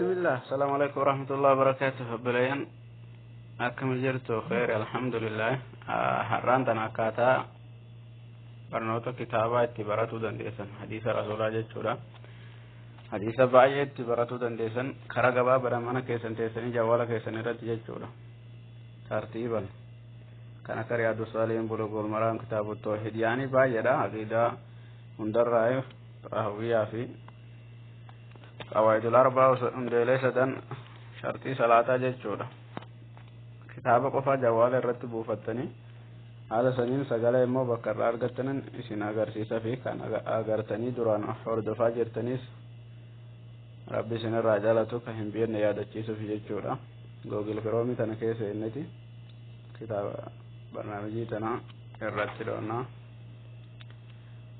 Bismillah, assalamu alaikum warahmatullahi wabarakatuh. Obboleeyyan, akkam jirtu? Khayri, alhamdulillah. Har'aan tana akkaataa barnoota kitaabaa itti baratuu dandeessan, hadiisa rasuulaa jechuudha. Hadiisa baay'ee itti baratuu dandeessan karaa gabaabaadhaan mana keessan teessanii jawwaala keessan irratti jechuudha. Tartiiban kan akka Riyaadu Saalihiin, Buluugul Maraam, kitaabu Tawhiid, yaanii baay'eedha. Aqiidaa hundarraa, xaahawiyyaa fi qawaidul arbaa, hundeelee sadan, shartii salaataa jechuudha. Kitaaba qofa jawwaala irratti buufattanii haala saniin sagalee immoo bakka irraa argattanin isin agarsiisa fi kan agartanii duraan hordofaa jirtanis rabbi isin irraa jaalatu kan hin beekne yaadachiisuuf jechuudha. Google Chrome tana keessa inniti kitaaba barnaamijii tana irratti dhoonnaa,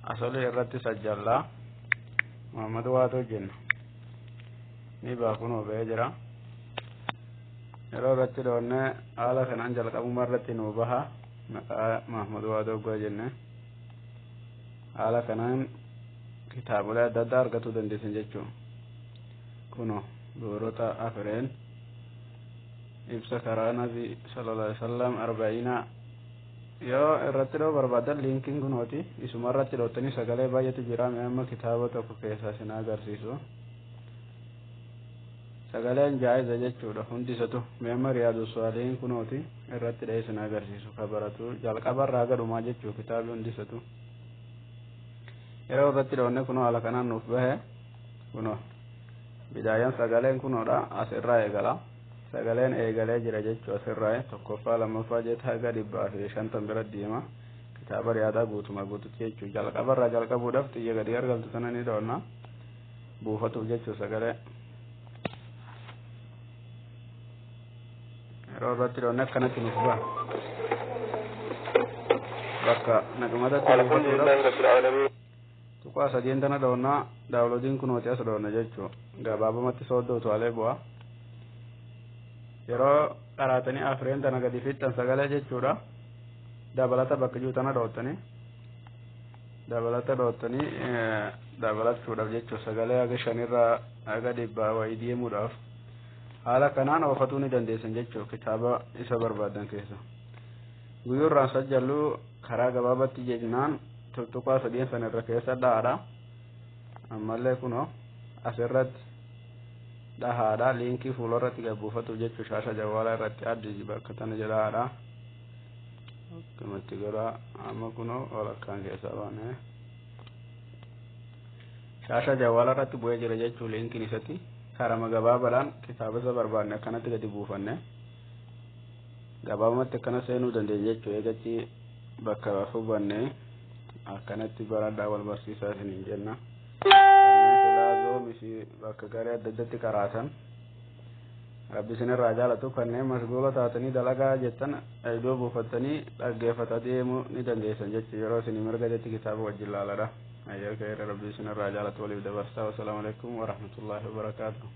asolii irratti sajjallaa Muhammad Waatoo jenna, ni baakunoo ba'ee jira. Yeroo irratti dhoonnee haala kanaan jalqabuma irratti nuu baha maqaa Mahmud Waatoo goa jenne. Haala kanaan kitaabolee adda addaa argatuu dandeessan jechuu. Kuno goorota afreen, ibsa karaa nabi sallallahu alaihi wasallam, arba'iina yoo irratti dhoo barbaadan liinkiin kunooti, isuma irratti dhoottanii sagalee baay'eetu jira. Mee amma kitaaba tokko keessaa isin agarsiisu. Sagaleen jaa'iza jechuudha hundisatu. Mee amma Riyaadu Saalihiin kunooti irratti dha'ee isin agarsiisu, ka baratu jalqabarraa gadhumaa jechuu. Kitaabi hundisatu yeroo irratti dhoonne kunoo haala kanaan nuuf bahe. Kunoo bidaayan sagaleen kunoodha, asirraa eegala. Sagaleen eegalee jira jechuu. Asirraa tokkoffaa, lammaffaa jeeta haga 150 bira deema kitaaba Riyaadaa guutuma guututti jechuu. Jalqabarraa jalqabuudhaaf xiyya gadi argamtu tana ni dhoonna buufatuuf jechuu. Sagalee yeroo irratti dhoonne akkanatti nuuf baha bakka naqumatatti buufatuudhaaf tuqaa sadeen tana dhoonnaa. Downloadiin kunooti as dhoonna jechuu. Gabaabumatti sooddoo utaalee bu'a. Yeroo qaraatanii afreen tana gadi fixxan sagalee jechuudha. Dabalata bakka jiru tana dhoottanii, dabalata dhoottanii dabalachuudhaaf jechuu. Sagalee haga shanirraa haga 100 wayii deemuudhaaf haala kanaan oofatuu ni dandeessan jechuu kitaaba isa barbaadan keessa. Guyyuurraan sajjalluu karaa gabaabatti jennaan tuttuqaa sadeen sana irra keessa dhahaadha. Ammallee kunoo asirratti dhahaadha, liinkii fuularratti gabbuufatuuf jechuu. Shaasha jawwaalaa irratti addi bakka tana jedhaadha. Akkamatti godha? Amma kunoo walakkaan keessaa baane, shaasha jawwaalaa irratti bu'ee jira jechuu liinkiin isatti. Karama gabaabaadhaan kitaaba isa barbaanne akkanatti gadi buufanne gabaabumatti akkana seenuu dandeenya jechuu. Eegachi bakka hubanne akkanatti baradhaa, wal barsiisaa isiniin jenna. Kanneen silaa zoomii bakka garee adda addatti qaraatan rabbi isinirraa jaalatu. Kanneen mashguula taatanii dalagaa jettan iddoo buufattanii dhaggeeffataa deemuu ni dandeessan jechuu. Yeroo isinii mirga jetti kitaaba wajjin laaladha. Ayyaa keera, rabbi isinirraa jaalatu, waliif dabarsaa. Wasalaamu alaikum warahmatullaahi wabarakaatuh.